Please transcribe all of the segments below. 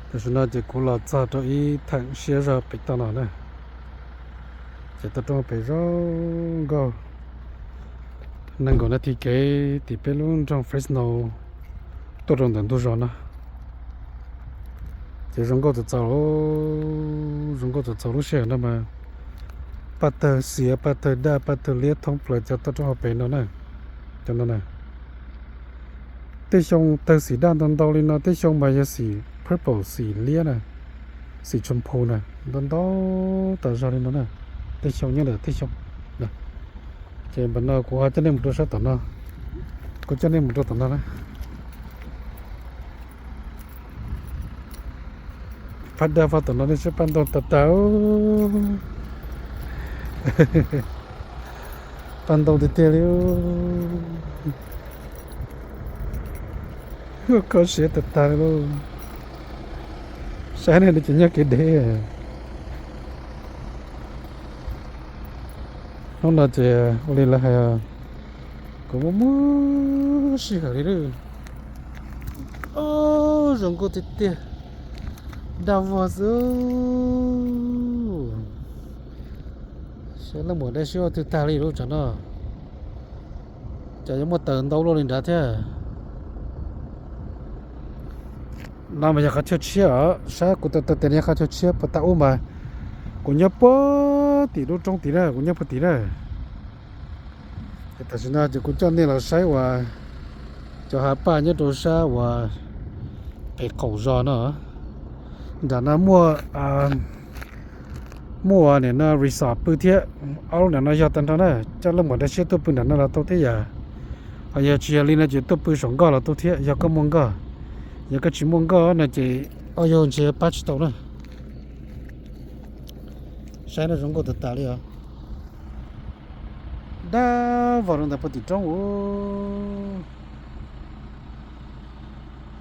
Tam sim no ces kuv los txog rau ib theem siab zog pem toj no na, ces toj roob pem zoo nkauj. Nees nkaum nas this kev tim peb lub nroog Fresno tuaj rau ntawm ntug zos no, ces zoo nkauj txaus txaus, zoo nkauj txaus txaus lub sij hawm no mas paj tawg xiav, paj tawg daj, paj tawg liab thoob plaws cov toj roob hauv pes no na. Cov no na, tej xyoo tawg xim daj ntau ntau li no, tej xyoo mas yog xim purple, xim liab na, xim tsho phu na, ntau ntau tas zog li no na. Tej xyoo nyob ntawm tej xyoo. Ces npam no kuv ho coj nej mus rau sab tom no, kuv coj nej mus rau tom no na. Phab daj faj tom no nej saib paj ntoo tag tag, paj ntoo tiag tiag li. Kho siab tag tag li lauj. Saib nej, no ces nyob kev deb. Hnub no ces ua li lawv hais, kuv muaj muaj sij hawm li lawm. Zoo nkauj tiag tiag, daj vog xwb. Saib leej muam daj siab ua twg tag li lub tsam no, cas yuav muaj taws ntau luaj li nrad thiab. No mas yog qhov chaw tshiab os, sab kuv tau taw tes yog qhov chaw tshiab puag ta ub mas. Kuv nyob puag tim lub roob tid na, kuv nyob puag tim na. Tam sim no ces kuv coj nej los saib uas cov hav paj nyob rau sab uas pem qaum zos no. Nram no muaj, muaj nim no resort pw thiab. Ob lub nram no yog tag nrho na, coj leej muam daj siab tuaj pw nram no los tau thiab yom. Ho yog tsis yog li no ces tuaj pw saum nkoj los tau thiab yog koj muaj nkoj. Yog koj tsis muaj nkoj no ces ob yug ntshe pab tsis tau na. Saib no zoo nkauj tas tas li os. Dab vog rau ntawm puag tim roob ub.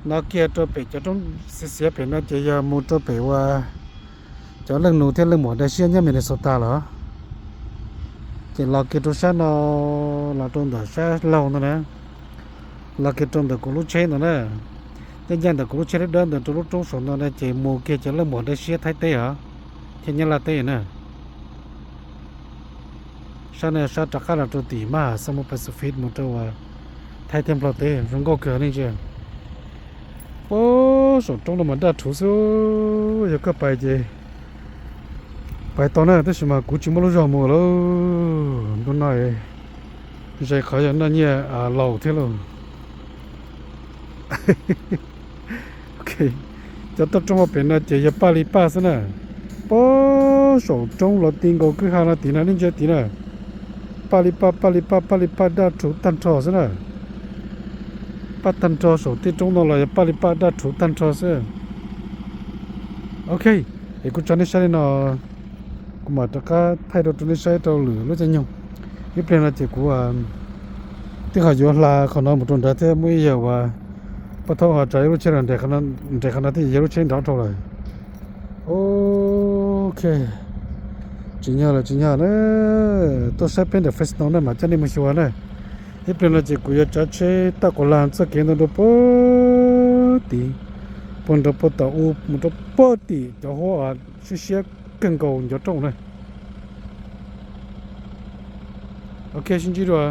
No kiag rau pem cov roob xiav xiav pem no ces yog mus rau pem uas cov leej nus thiab leej muam daj siab nyob Minnesota lawm. Ces los kiag rau sab no, los rau ntawm sab laug no na, los kiag rau ntawm kuv lub tsheb no na, ncaj ncaj ntawm kuv lub tsheb dawb dawb ntawd rau lub roob saum no na ces mus kiag cov leej muam daj siab Thaib teb os, thiab Nyab Laj teb na. Sab no sab rov qab los rau tim maj South Pacific mus rau uas Thaib thiab Nplog teb, zoo nkauj kawg li ntsia. Puag saum roob no mas daj rhuv xwb, yog koj pais ces pais tau na, tab sis mas kuv tsis muaj lub zog mus lawm. Ntu no ze qhov yog noj nyiaj laus thiab lauj. Cov toj roob hauv pem no ces yog paj li paj xwb na. Puag saum roob los ti nkaus kwj ha no tid na, nej ntsia tid na. Paj li paj, paj li paj, paj li paj, daj rhuv tag nrho xwb na. Paj tag nrho saum tej roob no los yog paj li paj daj rhuv tag nrho xwb. Ok, es kuv tso nej saib li no, kuv mam rov qab thaij rau rau nej saib rau lwm lub caij nyoog. Ib pliag no ces kuv twb ho yuav hla qhov no mus rau nrad thiab, muaj ib yam uas paj thaub ho tso ib lub tsheb los nres qhov no thiab, yog lub tsheb nrov dhau lawm. Ok, tsis nyog lawm, tsis nyog na. Tuaj saib peb ntawm Fresno na, mam coj nej mus xyuas na. Ib pliag no ces kuv yuav tsav tsheb taj quas lag txoj kev ntawd rau puag tid, puag nrad puag tom u mus rau puag tim cov huab siab siab kawg nkaus ncov rooj na. Ok, sib ntsib dua.